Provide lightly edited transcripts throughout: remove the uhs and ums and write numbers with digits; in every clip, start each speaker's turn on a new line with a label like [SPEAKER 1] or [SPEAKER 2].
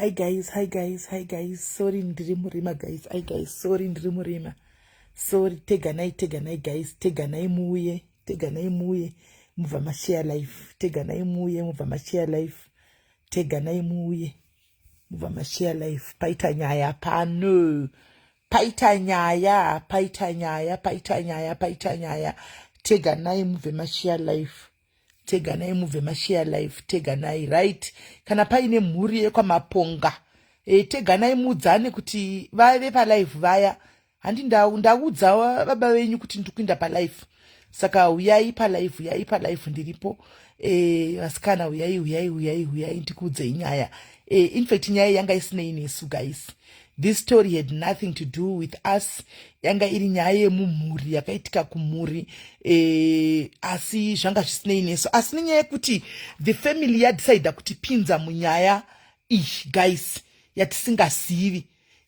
[SPEAKER 1] Hi guys, hi guys, hi guys. Sorry ndiri murima guys. Hi guys, sorry ndiri murima. Sorry, teganai, teganai guys, teganai muuye, teganai muuye mubva mashare life. Teganai muuye mubva mashare life. Teganai muuye mubva mashare life. Paita nyaya pano. Paita nyaya, paita nyaya, paita nyaya, paita nyaya. Teganai mubve mashare life. Teganai mubve mashare life, teganai, right? Kana paine mhuri yekwaMaponga, teganai muudzane kuti vave palive vaya. Handi ndaudza baba venyu kuti ndiri kuinda palive, saka uyai palive, uyai palive, ndiripo. Vasikana, uyai, uyai, uyai, uyai, ndikuudzei nyaya. In fact nyaya yanga isinei nesu guys. This story had nothing to do with us. Yanga iri nyaya yemumhuri, yakaitika kumhuri, asi zvanga zvisinei nesu. Asi nenyaya yekuti the family yadecida kutipinza munyaya iyi guys, yatisingazivi,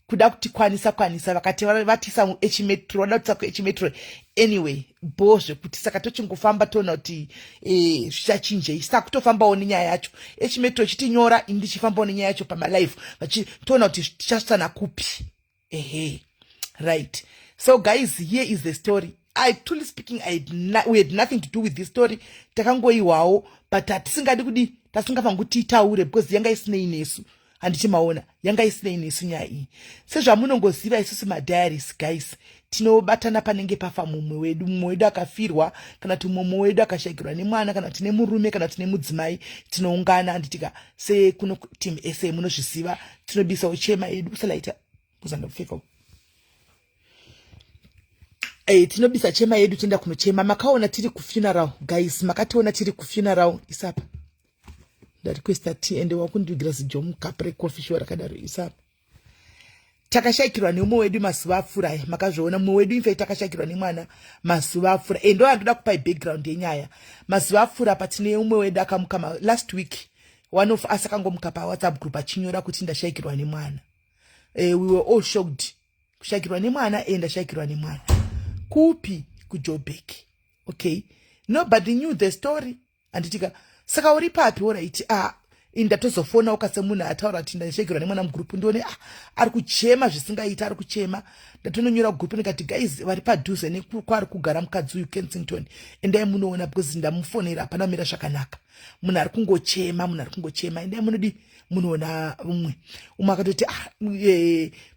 [SPEAKER 1] kuda kutikwanisa kwanisa, vakati vatisa muH-Metro, vada kutisa kuH-Metro. Anyway, bo zvekuti saka tochingofamba toona kuti zvichachinjei. Saka kutofambawo nenyaya yacho, H-Metro ichitinyora, ini ndichifambawo nenyaya yacho pamalive, toona kuti tichasvitsana kupi. Ehe, right. So guys, here is the story. I truly speaking, we had nothing to do with this story. Takangoiwawo, but hatisingadi kudi, tasingafangi kuti itaure because yanga isinei nesu. Handichimaona, yanga isinei nesu nyaya iyi. Sezvamunongoziva, isusu madiaries guys, tinobatana panenge pafa mumwe wedu. Mumwe wedu akafirwa, kana kuti mumwe wedu akashayikirwa nemwana, kana kuti nemurume, kana kuti nemudzimai, tinoungana, handitika? Sekuno team sa munozviziva, tinobisawo chema edu. Usalaita kuzandopfeka. Tinobisa chema yedu, toenda kunochema. Makaona tiri kufuneral guys, makationa tiri kufuneral. Isapa, ndarequesta tea, ende wakundivigira zijomu cup recoffee shuwa rakadaro. Isapa, takashayikirwa nemumwe wedu mazuva apfuura aya, makazviona. Mumwe wedu, in fact, takashayikirwa nemwana mazuva apfuura. Ndo andoda kupai background yenyaya. Mazuva apfuura patine umwe wedu akamuka last week, one of us akangomuka paWhatsApp group achinyora kuti ndashayikirwa nemwana. We were all shocked. Kushayikirwa nemwana? Ndashayikirwa nemwana kupi? KuJoburg. Okay, nobody knew the story, handitika? Saka uri papi? Alright, ah, ndatozofona ukasemunhu ataura kuti ndashayikirwa nemwana mugroup, ndione, ah, ari kuchema zvisingaiti, ari kuchema. Ndatononyora kugroup ndikati, "Guys, vari padhuze nekwaari kugara mukadzi uyu, Kensington, endai munoona because ndamufonera, hapana mira zvakanaka, munhu ari kungochema, munhu ari kungochema, endai munodi munoona." Umwe akatoti, ah,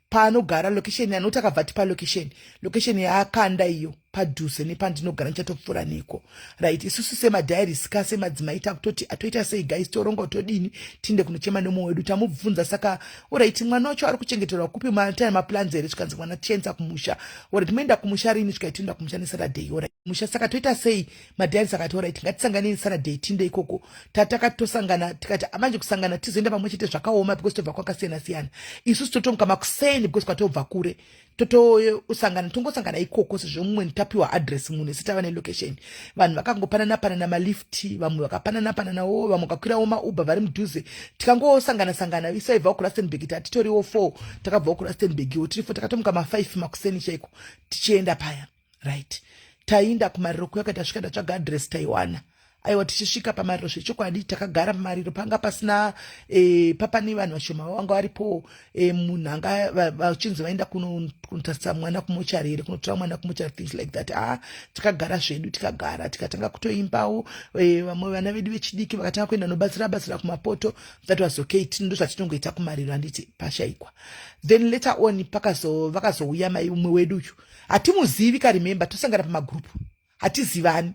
[SPEAKER 1] paanogara, location anoti, akabva tipa location, location yaakanda iyo padhuze nepandinogara, ndichatopfuura neko. Right, isusu semadiaries ka, semadzimai, takutoti atoita sei guys? Toronga, todini? Tiinde kunochema nemumwe wedu. Tamubvunza, saka alright, mwana wacho ari kuchengeterwa kupi? Matine maplans here? Zvikanzi mwana tichiendesa kumusha. Alright, moenda kumusha rini? Zvikai toenda kumusha neSaturday. Alright, musha. Saka toita sei? Madiaries akati, alright, ngatisanganei Saturday, tiinde ikoko. Tatakati tosangana, tikati manje kusangana tizoenda pamwe chete zvakaoma because tobva kwakasiyana siyana. Isusu totomuka makuseni because kwatobva kure. Totosangana, tongosangana ikoko sezvo mumwe tapiwa address, munhu ese tava nelocation. Vanhu vakangopanana panana malift, vamwe vakapanana pananawo, vamwe vakakwirawo maUber vari mudhuze. Tikangosangana sangana. Isaibvawo kuRustenburg, tatitoriwo four, takabvawo kuRustenburg tiri four. Takatomuka ma5 makuseni chaiko tichienda paya. Right, tainda kumariro kuya. Tasvika, tatsvaga address, taiwana. Aiwa, tichisvika pamariro zvechokwadi, takagara pamariro, panga pasina, papane vanhu vashoma vanga varipo. Munhu anga vachinzi vaenda kunotarisa mwana kumochari here, kunotora mwana kumochari, things like that. Ah, takagara zvedu, tikagara, tikatanga kutoimbawo. Vamwe vana vedu vechidiki vakatanga kuenda nobatsira batsira kumapoto. That was okay, ndo zvatinongoita kumariro, handiti? Pashayikwa, then later on vakazouya mai umwe wedu uyu, hatimuzivi karemember, tosangana pamagrupu, hatizivani,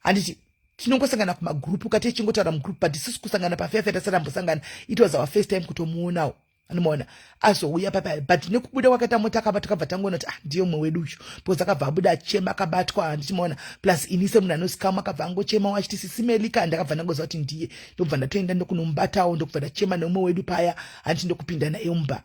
[SPEAKER 1] handiti? Tinongosangana kumagrupu, kati tichingotaura mugroup, but isusu kusangana pafefe tasarambosangana. It was our first time kutomuonawo. Anomaona azouya papa, but nekubuda kwakaita mota akaba, takabva tangoona kuti, ah, ndiye umwe wedu uyu, because akabva abuda achema akabatwa, handichimaona? Plus ini semunhu anozikamwa, akabva angochemawo achiti sisimelika. Ndakabva ndangoziva kuti ndiye, ndobva ndatoenda ndokunomubatawo, ndokubva ndachema neumwe wedu paya, handiti? Ndokupinda naye mumba.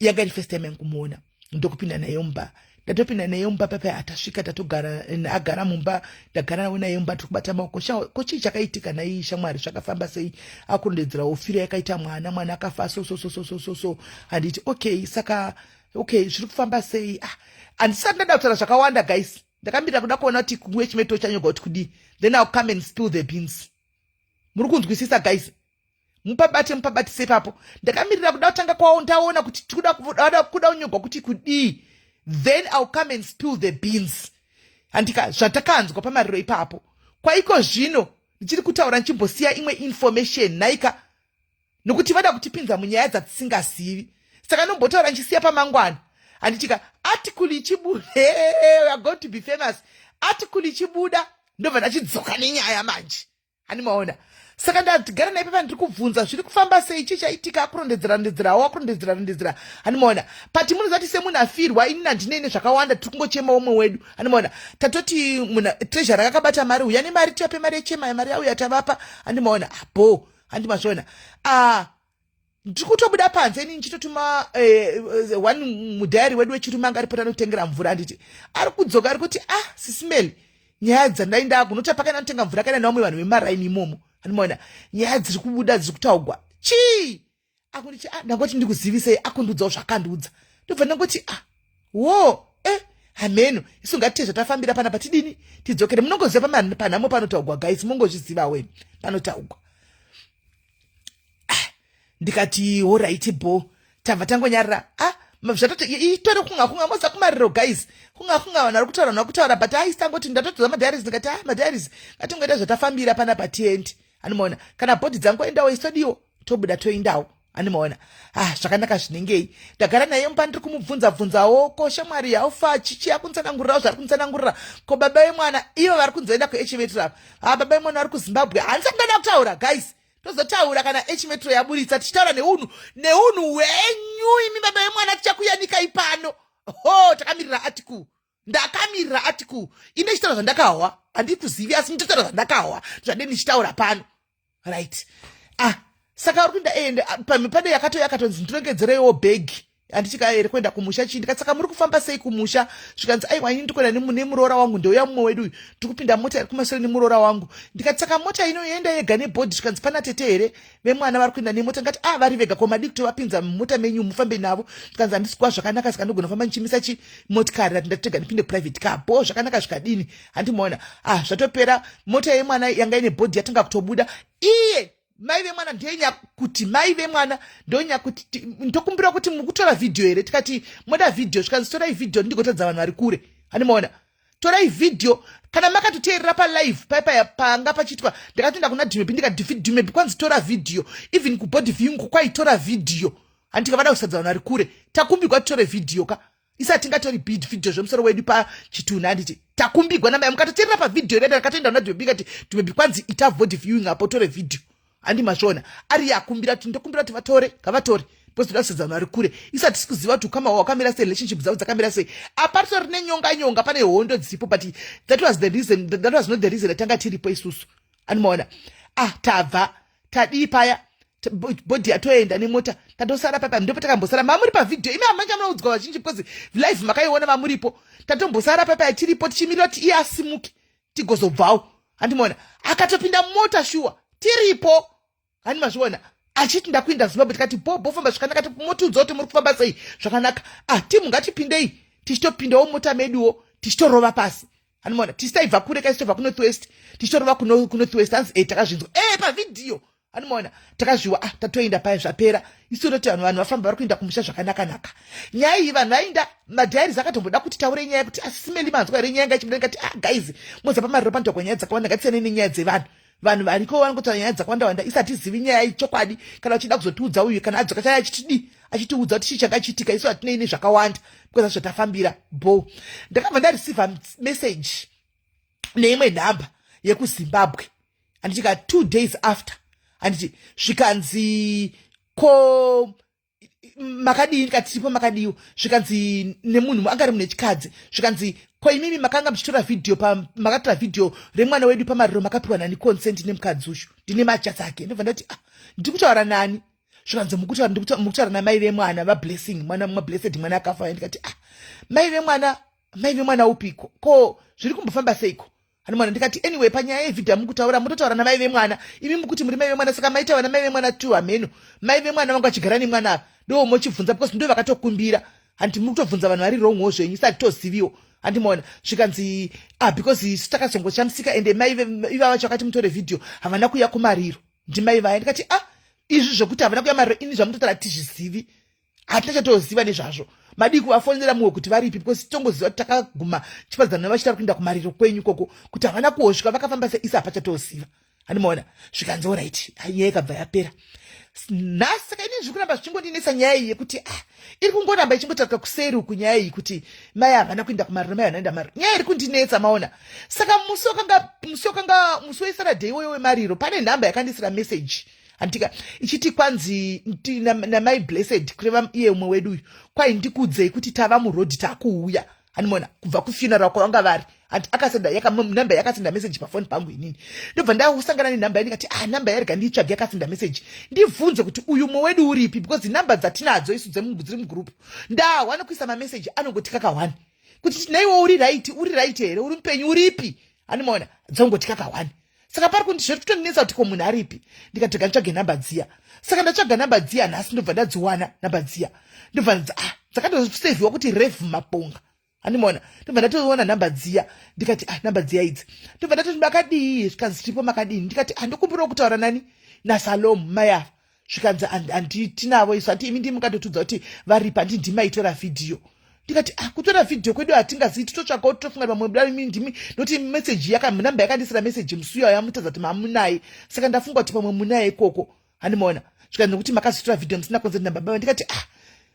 [SPEAKER 1] Yanga iri first time yangumuona. Ndokupinda naye mumba. Ndatopinda naye mumba papa, atasvika, tatogara, agara mumba, ndagara nawo naye mumba, tiri kubata maoko. Ko chii chakaitika nai shamwari? Zvakafamba sei? Akurondedzerawo firo yakaita mwana, mwana akafa so so so so so so so, handiti? Okay, saka okay, zviri kufamba sei? Ah, handisati ndada kutaura zvakawanda guys. Ndakambira kuda kuona kuti kuH-Metro chanyorwa kuti kudii, then I'll come and spill the beans. Muri kunzwisisa guys? Mupabate, mupabatise ipapo. Ndakamirira kuda kutanga kwawo, ndaona kuti tikuda kuda kunyogwa kuti kudii, then I'll come and spill the beans, handika, zvatakanzwa pamariro ipapo. Kwaiko zvino ndichiri kutaura ndichimbosiya imwe information naika, nokuti vada kutipinza munyaya dzatisingazivi. Saka nombotaura ndichisiya pamangwana, handitika. Article ichibuda, we are going to be famous. Article ichibuda, ndobva ndachidzoka nenyaya manje, handimaona. Saka ndagara naipa pandiri kubvunza zviri kufamba sei, chii chaitika, akurondedzera rondedzerawo, akurondedzera rondedzera, handimaona. Pati munozati semunhu afirwa, inini handinei nezvakawanda, tiri kungochema umwe wedu, handimaona. Tatoti munhu treasurer akabata mari, uya nemari, tivape mari yechema, mari yauya, tavapa, handimaona abo, handimazviona. Ah, ndiri kutobuda panze ini ndichitotuma one mudhayari wedu wechirume anga aripo, tanotengera mvura, handiti. Ari kudzoka, ari kuti, "Ah, Sis Melly, nyaya dzandainda kunota pakana notenga mvura kana nevamwe vanhu vemaraini imomo, handimaona, nyaya dziri kubuda, dziri kutaugwa chii?" Akunditi, "Ah, ndangoti ndikuzivisei." Akundiudzawo zvakandiudza, ndobva ndangoti, "Ah, wo hameno, isu ngatite zvatafambira panapa, tidini, tidzokere." Munongoziva panhamo panotaugwa, guys, mungozviziva weni, panotaugwa. Ah, ndikati, "Alright, bo." Tabva tangonyarara. Ah, zvatoti itori kunga kunga moza kumariro, guys, kunga kunga vanhu vari kutaura, vanhu vari kutaura, but aisi tangoti ndatodzoza madiaries, ndikati, "Ah, madiaries, ngatingoita zvatafambira panapa, tiendi." Anomaona kana body dzangoendawo, isodiwo tobuda toendawo, animaona. Ah, zvakanaka zvinengei. Ndagara naye mupa, ndiri kumubvunza bvunzawo, "Ko shamwari yaufa chichi?" Akunitsanangurirawo zvari kunitsanangurira. "Ko baba vemwana ivo vari kunzoenda kuH Metro ava?" "Ah, baba vemwana vari kuZimbabwe." Handisati ndada kutaura, guys, tozotaura kana H Metro yaburitsa, tichitaura neunhu neunhu hwenyu imi baba vemwana, tichakuyanikai pano. Ho, takamirira article, ndakamirira article ine chitaura zvandakahwa. Handikuzivi, asi nditotaura zvandakahwa, zvade ndichitaura pano, right? Ah, saka uri kuenda ende pane yakato yakatonzi ndirongetsereiwo bhegi, handichika here, kuenda kumusha chii. Ndikati, "Saka muri kufamba sei kumusha?" Zvikanzi, "Aiwa, ini ndikuenda nemuroora wangu, ndeuya mumwe wedu uyu, ndiri kupinda mota iri kumashure nemuroora wangu." Ndikati, "Saka mota inoenda yega nebody?" Zvikanzi, "Pana tete here vemwana vari kuenda nemota?" Ndikati, "A, ah, vari vega. Ko madii kutovapinza mumota menyu mufambe navo?" Zvikanzi, "Handisi kuva zvakanaka, saka ndogona kufamba ndichimisa chimotikari, ndati ndatega ndipinde private car." Bo, zvakanaka zvikadini, handimaona. Ah, zvatopera. Mota yemwana yanga ine body yatanga kutobuda. Iye mai vemwana ndenyakuti, mai vemwana ndonyakuti, "Ndokumbira kuti mukutora vhidhiyo here?" Tikati, "Moda vhidhiyo?" Zvikanzi, "Torai vhidhiyo ndigotadza vanhu vari kure." Handimaona, torai vhidhiyo. Kana makatoteerera palive paipaya panga pachiitwa, ndakatoenda kuna Dumebi, ndikati, "Dumebi, kwanzi tora vhidhiyo." Even kubody viewing kwaitora vhidhiyo, handika, vada kusadza vanhu vari kure. Takumbigwa titore vhidhiyo ka, isati tingatori vhidhiyo zvemusoro wedu pachitunhu, handiti. Takumbigwa namai, mukatoteerera pavhidhiyo reda, ndakatoenda kuna Dumebi, ngati, "Dumebi, kwanzi ita body viewing apo, tore vhidhiyo." Handi mazviona, ari yakumbira kuti ndokumbira kuti vatore, ngavatore, because toda kusadza vanhu vari kure. Isati tisi kuziva kuti ukama hwakamira sei, relationship dzavo dzakamira sei. Apa ritori nenyonga nyonga, pane hondo dziripo, but that was the reason, that was not the reason atanga tiripo isusu, animaona. Ah, tabva tadii paya, body yatoenda nemota, tatosara papa, ndipo takambosara mamuri pavhidhiyo. Imi hamanja munoudzwa vazhinji because live makaiona mamuripo. Tatombosara papa tiripo tichimirira kuti iye asimuke tigozobvawo, handimaona. Akatopinda mota shuwa tiripo, hani mazviona, achiti, "Ndakuinda Zimbabwe." Tikati, "Bo bo, famba zvakanaka, motiudza kuti muri kufamba sei." "Zvakanaka." Ah, timu ngatipindei, tichitopindawo mota meduwo, tichitorova pasi, handimaona. Tichitaibva kure kaisitobva kuNorth West, tichitorova kuNorth West. Hanzi, "E, takazvinzwa pavhidhiyo." Handimaona, takazviwa. Ah, tatoenda paya, zvapera. Isu toti vanhu vafamba, vari kuenda kumusha zvakanaka-naka. Nyaya iyi vanhu vainda madiaries akatomboda kuti taure nyaya yekuti, "Sis Melly, manzwa here nyaya ngaichibuda?" Ngati, "Ah, guys, moza pamariro panotaurwa nyaya dzakawanda, ngatisiyanei nenyaya dzevanhu. Vanhu variko vanongotaura nyaya dzakawanda wanda, isati zivi nyaya yechokwadi. Kana uchida kuzotiudza, uyu kana adzoka chaya achitidi, achitiudza kuti chii changa chiitika, isu hatinei nezvakawanda because zvatafambira bo." Ndakabva ndareceiva message neimwe nhamba yekuZimbabwe, handitika, 2 days after, handiti. Zvikanzi, "Ko makadii?" Ndikati, "Tiripo, makadiwo?" Zvikanzi nemunhu anga ari munhu wechikadzi, zvikanzi, "Ko imimi makanga muchitora vhidhiyo, makatora vhidhiyo remwana wedu pamariro, makapiwa nani consent nemukadzi uyu? Ndine machats ake." Ndobva ndati, "Ah, ndiri kutaura nani?" Zvikanzi, "Mukutaura namai vemwana vaBlessing, mwana Blessed, mwana akafa." Ndikati, "Ah, mai vemwana, mai vemwana upiko? Ko zviri kumbofamba seiko?" Hanomwana, ndikati, "Anyway, panyaya yevhidhiyo yamukutaura, mutotaura namai vemwana. Imi mukuti muri mai vemwana, saka maitaura namai vemwana tu hameno mai vemwana vanga vachigara nemwana ava, ndo mochibvunza because ndo vakatokumbira. Handiti muri kutobvunza vanhu vari wrongwo zvenyu, isati toziviwo." Handimaona. Zvikanzi, "Ah, because isu takazongoshamisika, ende mai ivava vacho vakati mutore vhidhiyo havana kuuya kumariro, ndimai vaya." Ndikati, "Ah." Izvi zvekuti havana kuya mariro, ini zvamutotaura tizvizivi, hatina chatoziva nezvazvo. Madii kuvafonera mumwe kuti varipi? Because tongoziva kuti takaguma chipadzana vachita kuenda kumariro kwenyu koko, kuti havana kuosvika, vakafamba seisa, hapachatoziva. Handimaona. Zvikanzi alright, nyaya ikabva yapera nhasi. Saka inini zviri kuramba zvichingondinetsa nyaya iyi yekuti, ah, iri kungoramba ichingotaurika kuseri uku, nyaya iyi kuti mai havana kuenda kumariro, mai havana kuenda mariro. Nyaya iri kundinetsa, maona. Saka musi wakanga musi weSaturday iwoyo wemariro, pane nhamba yakandisira message, handika, ichiti kwanzi namai Blessed, kureva iye umwe wedu uyu, kwai ndikudzei kuti tava murodhi, takuuya. Hanimona, kubva kufuneral kwavanga vari. Hanti akasenda namba, yakasenda message pafoni pangu. Inini ndobva ndasangana nenhamba ndikati, ah, namba yarega ndiitsvage, yakasenda message, ndibvunze kuti uyu mumwe wedu uripi, because namba dzatinadzo isu dziri mugroup, ndahwa nokuisa mameseji anongoti kakawani kuti naiwo uri right, uri right here, uri mupenyu, uripi? Handimaona, dzongoti kakawani. Saka pari kundi zviri kutondinetsa kuti ko munhu aripi. Ndikati rega nditsvage nhamba dziya. Saka ndatsvaga nhamba dziya nhasi, ndobva ndadziwana nhamba dziya, ndobva, ah, dzakatosevhiwa kuti Rev Maponga. Handimaona, ndobva ndatoona nhamba dziya, ndikati, ah, nhamba dziya idzi. Ndobva ndatoti, makadii? Zvikanzi, tiripo, makadini? Ndikati, ah, ndokumbirawo kutaura nani, naSalom, mai ava. Zvikanzi, handitinavo isu. Handi imi ndimukatotudza kuti varipa? Handi ndimaitora vhidhiyo? Ndikati, ah, kutora vhidhiyo kwedu hatingazivi, titotsvakawo, totofunga pamwe buda imi ndimi, nokuti meseji yaka namba yakandisira meseji musi uya yamutadza kuti mamunaye, saka ndafunga kuti pamwe munaye ikoko. Handimaona. Zvikanzi, nekuti makazotora vhidhiyo musina consent nababa. Ndikati, ah,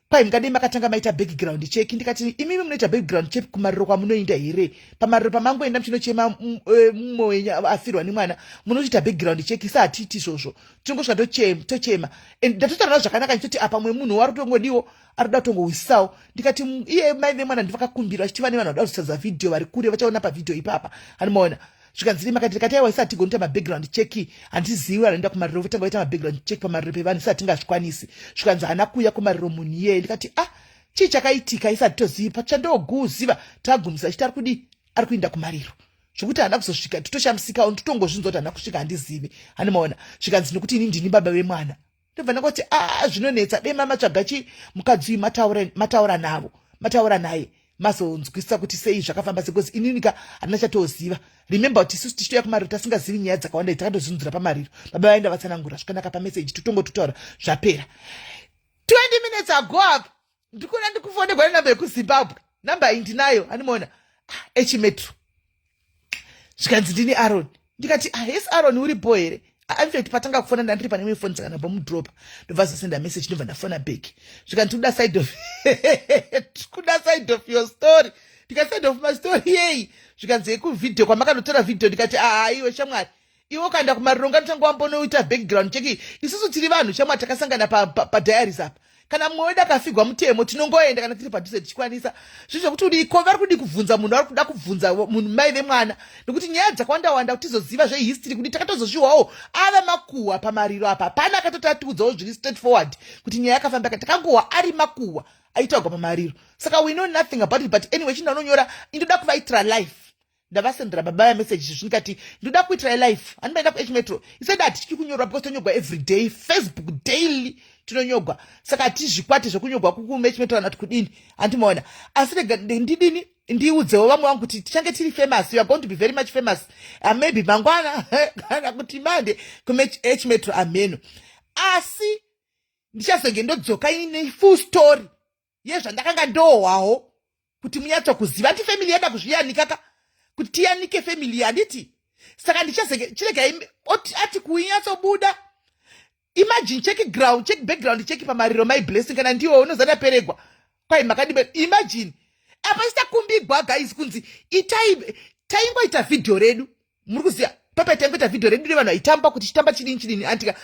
[SPEAKER 1] kwai mungadei makatanga maita background check. Ndikati, imimi munoita background check kumariro kwamunoinda here? Pamariro pamangoenda muchinochema mumwe wenyu afirwa nemwana, munotoita background check? Isa hatiiti izvozvo, tinongosvika tochema. And ndatotaura zvakanaka ndichitoti apa mwe munhu wari kutongodiwo, ari kuda kutongohwisisawo. Ndikati, iye mai vemwana ndivakakumbira vachiti vane vanhu vada kuzotadza vhidhiyo vari kure, vachaona pavhidhiyo ipapa. Handimaona. Zvikanzi, makati? Ndikati, aiwa, isi hatigoni kuita mabackground check, handizivi vanoenda kumariro votanga vaita mabackground check pamariro pevanhu, isi hatingazvikwanisi. Zvikanzi, haana kuuya kumariro munhu iyeye. Ndikati, ah, chii chakaitika? Isi hatitozivi, pachandoguziva tagumisa chiti ari kudii, ari kuenda kumariro, zvokuti haana kuzosvika, titoshamisikawo, titongozvinzwa kuti haana kusvika, handizivi. Handimaona. Zvikanzi, nekuti ini ndini baba vemwana. Ndobva ndangoti, a, zvinonetsa, dei mamatsvaga chi mukadzi uyu, mataura navo, mataura naye, mazonzwisisa kuti sei zvakafamba sei, because inini ka handina chatoziva. Remember kuti isusu tichitoya kumariro tasingazivi nyaya dzakawanda, takatozvinzira pamariro, baba vaenda vatsanangura zvakanaka pameseji, totongototaura, zvapera. 20 minutes ago apa ndikuona ndikufonegwa nenhamba yekuZimbabwe. Namba iyi ndinayo, handimaona, H-Metro. Zvikanzi, ndini Aaron. Ndikati, ah, yes Aaron, uripo here? Ah, infact patanga kufona ndandiri pane imwe foni, saka ndabva mudropa, ndobva zosenda message, ndobva ndafona back. Zvikanzi, tikuda side of your story. Ndikati, side of my story yei? Zvikanzi, yekuvhidhiyo kwamakanotora vhidhiyo. Ndikati, aa, iwe shamwari, iwe ukaenda kumariro ungatotanga wambonoita background check. Isusu tiri vanhu shamwari, takasangana padiaries apa. Kana mumwe wedu akafigwa mutemo, tinongoenda kana tiri padhuze tichikwanisa. Zvinhu zvekuti udiko vari kudi kubvunza munhu, vari kuda kubvunza munhu mai vemwana, nekuti nyaya dzakawanda wanda kuti tizoziva zvehistory kuti takatozozviwawo ava makuhwa pamariro apa. Hapana akatoti atiudzawo zviri straight forward kuti nyaya yakafamba. Takangohwa ari makuhwa aitaurwa pamariro, saka we know nothing about it. But anyway, chindanonyora, indoda kuvaitira live. Ndavasendera baba yameseji zvezvi, ndikati ndoda kuitira live, handimaenda kuH-Metro. Isaid hatityi kunyorwa because tonyogwa every day, Facebook daily tinonyogwa, saka hatizvikwati zvekunyogwa kuH-Metro kana kuti kudini, handimaona. Asi rega ndidini, ndiudzewo vamwe vangu kuti tichange tiri famous. You are going to be very much famous, maybe mangwana kana kuti Monday kuH-Metro, ameno. Asi ndichazonge ndodzoka ine full story yezvandakanga ndohwawo kuti munyatsokuziva. Andi family yada kuzviyanika ka, kuti tiyanike family, handiti? Saka ndichazenge chiregai ati kuinyatsobuda. Imagine, check ground check, background check pamariro, my Blessing, kana ndiwo unozana peregwa kwai makadibe. Imagine apa chitakumbigwa guys kunzi itai, taingoita vhidhiyo redu, muri kuziva papa, taingoita vhidhiyo redu revanhu vaitamba kuti chitamba chidini chidini, andika.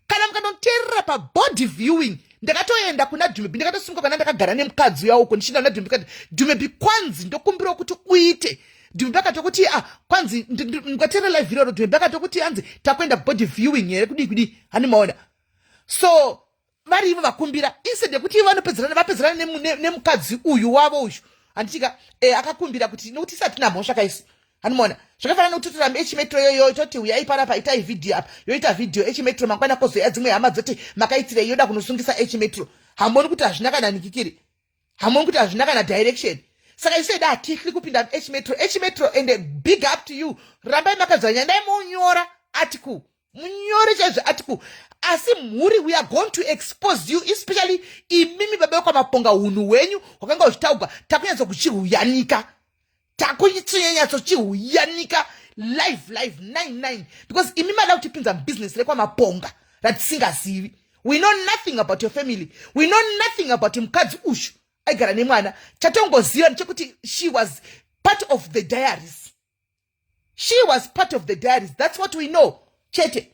[SPEAKER 1] Kana mukanoteerera pabody viewing, ndakatoenda kuna Dumebi, ndakatosimuka kana ndakagara nemukadzi uya uko, ndichienda kuna Dumebi kati, Dumebi, kwanzi ndokumbirawo kuti uite. Dumebi akatokuti, ah, kwanzi ndikateerera live iroro, Dumebi akatokuti anzi takuenda body viewing here, kudii kudii, handimaona. So vari ivo vakumbira instead yekuti ivo vanopedzerana, vapedzerana nemukadzi uyu wavo uyu, handitika? Akakumbira kuti nokuti isati tina mhosva kaisu, handimaona. Zvakafanana nekuti totora H-Metro iyoyo, toti uyai panapa, itai vhidhiyo apa, yoita vhidhiyo H-Metro, mangwana kozoya dzimwe hama dzoti makaitirei, yoda kunosungisa H-Metro. Hamoni kuti hazvina kana nikikiri? Hamoni kuti hazvina kana direction? Saka isu eda hatihli kupinda H-Metro. H-Metro, and big up to you, rambai makadzvanya, ndai monyora article. Munyore chaizvo article. Asi mhuri, we are going to expose you, especially imimi baba vekwaMaponga, hunhu hwenyu hwakanga huchitaugwa, takunyatso kuchihuyanika, takunyatso chihuyanika live live 99, because imi mada kutipinza mubusiness rekwaMaponga ratisingazivi. We know nothing about your family, we know nothing about mukadzi ushu aigara nemwana. Chatongoziva ndechekuti she was part of the diaries, she was part of the diaries. That's what we know chete,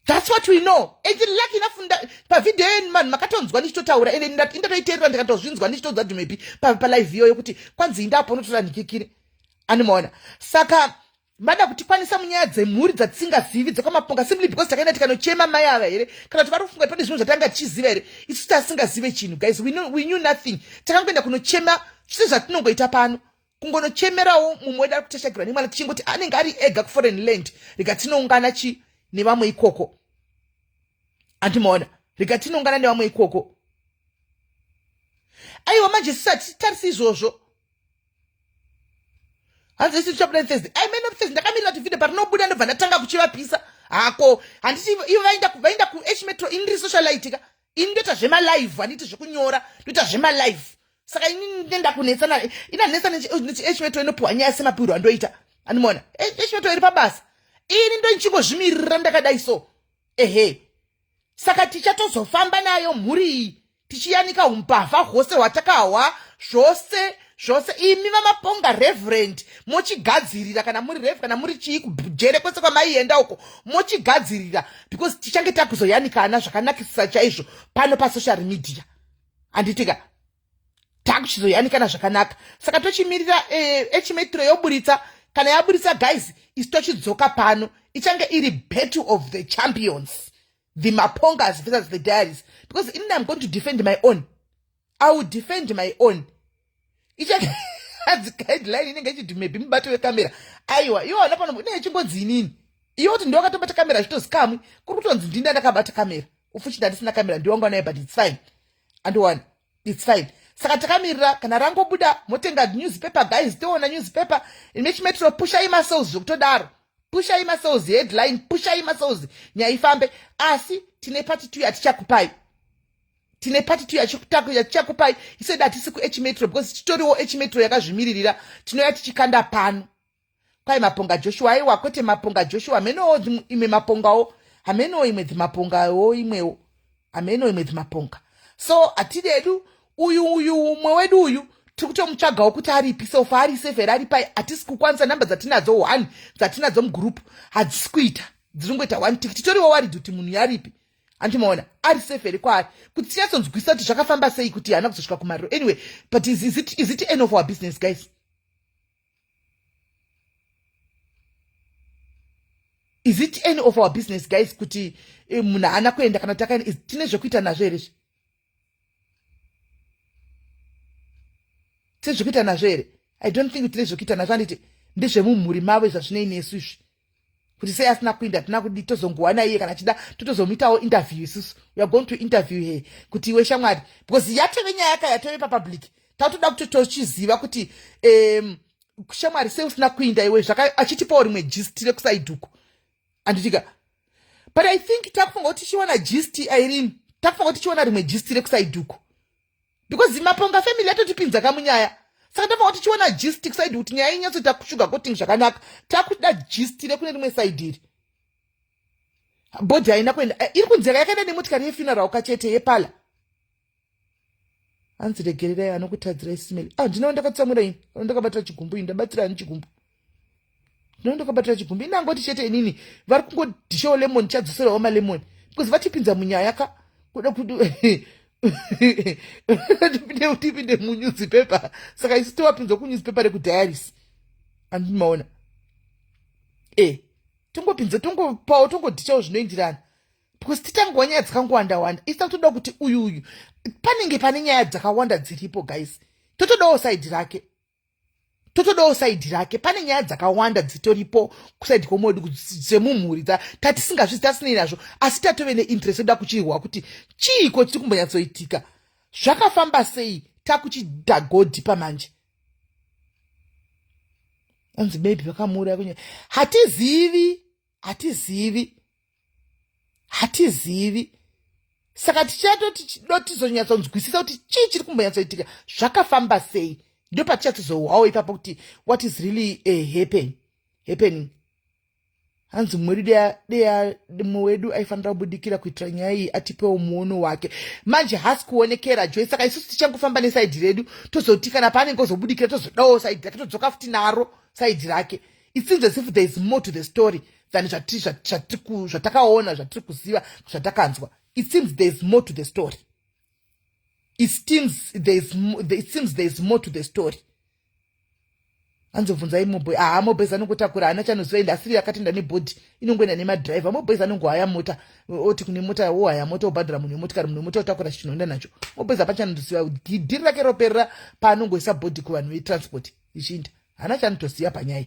[SPEAKER 1] that's what we know. And lucky enough, pavhidhiyo yenyu vanhu makatonzwa ndichitotaura, ende indatoiteerera, ndikatozvinzwa ndichitodza kuti maybe palive iyoyo kuti kwanzi indapo unotora ndikikire animaona. Saka mada kutikwanisa munyaya dzemhuri dzatisingazivi dzekwaMaponga simply because takaenda tikanochema mai ava here, kana kuti vari kufunga pane zvimwe zvatanga tichiziva here? Isu tasingazive chinhu, guys. We knew nothing. Takangoenda kunochema sezvatinongoita pano, kungonochemerawo mumwe wedu ari kutashagirwa nemwana, tichingoti anenge ari ega kuforeign land, rega tinoungana chi nevamwe ikoko. Andimaona, rega tinoungana nevamwe ikoko. Aiwa, manje sisati tarisi izvozvo. Hanzi isi tichabuda Thursday. I mean, Thursday. Ndakamirira kuti video parinobuda, ndobva ndatanga kuchivapisa hako. Handiti ivo vaenda kuH Metro? Ini ndiri socialite ka, ini ndoita zvemalive, handiti zvekunyora, ndoita zvemalive. Saka ini ndenda kunetsana, inanetsa neH Metro, inopiwa nyaya semapiro andoita. Andimaona, H Metro iri pabasa, ini ndoichingozvimiririra ndakadai so. Ehe, saka tichatozofamba nayo mhuri iyi, tichiyanika umbavha hwose hwatakahwa, zvose zvose. Imi vaMaponga, reverend, mochigadzirira kana muri rev, kana muri chii, kujere kwese kwamaienda uko, mochigadzirira, because tichange takuzoyanikana zvakanakisisa chaizvo pano pasocial media. Handitika takuchizoyanikana zvakanaka. Saka tochimirira H Metro yoburitsa. Kana yaburitsa, guys, isi tochidzoka pano. Ichange iri battle of the champions, the Mapongas versus the diaries, because inini I'm going to defend my own, I will defend my own. Ichange adzi guideline inenge ichiti maybe mubato wekamera. Aiwa, iwo wana pano inenge ichingonzi inini, iwe kuti ndiwakatobata kamera, zvitozikamwi kuri kutonzi ndini ndakabata kamera, ufuchi ndandisina kamera, ndiwanga naye, but it's fine. Andiwana, it's fine. Saka takamirira kana rangobuda, motenga newspaper, guys, toona newspaper. H Metro, pushai masales zvekutodaro, pushai masales, headline, pushai masales, nyaya ifambe. Asi tine part 2 yatichakupai, tine part 2 yatichakupai. Isedu hatisi kuH Metro because titoriwo H Metro yakazvimiririra, tinouya tichikanda pano. Kwai Maponga Joshua, aiwa, kwete Maponga Joshua, hamenowo imwe mapongawo, hamenowo imwe dzimapongawo, imwewo hameno imwe dzimaponga. So hatidi edu uyu umwe wedu uyu, tiri kutomutsvagawo kuti aripi sofa, ari safe here, ari pai? Hatisi kukwanisa, namba dzatinadzo, one dzatinadzo mugroup hadzisi kuita, dziri kungoita one tick. Titoriwo worried kuti munhu yaripi. Andimaona, ari safe here kwaari, kuti tinyatsonzwisa kuti zvakafamba sei kuti haana kuzosvika kumariro. Anyway, but is it any of our business, guys? Is it any of our business, guys, kuti munhu haana kuenda kana kuti akaenda? Tine zvekuita nazvo here izvi? Tine zvekuita nazvo here? I don't think tine zvekuita nazvo. Handiti ndezvemumhuri mavo zvazvinei nesu izvi, kuti sei asina kuenda? Tina kudi tozongowana iye kana achida, totozomuitawo interview. Isusu we are going to interview her kuti iwe shamwari, because yatove nyaya yaka yatove papublic, tatoda kuti tochiziva kuti shamwari, sei usina kuinda iwe? Achitipawo rimwe gist rekuside uko, handitika? But I think takufunga kuti tichiwana gist, Irene, takufunga kuti tichiwana rimwe gist rekuside uko, because Maponga family yatotipinza kamunyaya. Saka tofanga kuti tichiona gist kuside, kuti nyaya inyatsoita kushuga coating zvakanaka. Takuda gist rekune rimwe side iri. Body haina kuenda, iri kunzeka yakaenda nemotikari yefuneral kachete yepala. Hanzi regererai anokutadzirai simeli. Ah, ndinoo ndakatsamwira ini, ndakabatira chigumbu ini, ndabatira ani chigumbu? Ndinoo ndakabatira chigumbu ini. Angoti chete inini vari kungodhishawo lemon, chadzoserawo malemon, because vatipinza munyaya ka, kuda kuti tipinde munewspaper. Saka isu tovapinzwa kunewspaper rekudiaries. Andimaona, e tongopinza, tongopawo, tongodhichawo zvinoenderana, because titangowa nyaya dzakangowanda wanda. Isi takutoda kuti uyu panenge pane nyaya dzakawanda dziripo, guys. Totodawo side rake, totodawo side rake. Pane nyaya dzakawanda dzitoripo kuside kwomodu dzemumhuri tatisingazvizi, tasinei nazvo, asi tatove neinterest yoda kuchirwa kuti chiiko chiri kumbonyatsoitika, zvakafamba sei. Takuchidhagodhi pamanje. Anzi maybe vakamuuraya kunya, hatizivi. Hatizivi, hatizivi. Saka tichatoti tizonyatsonzwisisa kuti chii chiri kumbonyatsoitika, zvakafamba sei. Ndo patichatozohwawo ipapo kuti what is really happening. Hanzi mumwe wedu, mumwe wedu aifanira kubudikira kuitira nyaya iyi, atipewo muono wake. Manje hasi kuonekera Joy. Saka isusu tichangofamba neside redu, tozoti kana paanenge ozobudikira, tozodawo side rake, todzoka futi naro side rake. It seems as if there is more to the story than zvatakaona, zvatiri kuziva, zvatakanzwa. It seems there is more to the story. It seems there is more to the story. Anzobvunzai moboy. Haa, moboys anongotakura, haana chanoziva. Ende asiri akatenda nebody, inongoenda nemadhiraivha. Moboys anongohaya mota, oti kune mota, wohaya mota, wobhadhara munhu wemotikari, munhu wemota otakura chinoenda nacho. Moboys hapa chanotoziva. Dhiri rake roperera paanongoisa body kuvanhu vetransport ichiinda. Haana chanotoziva panyaya.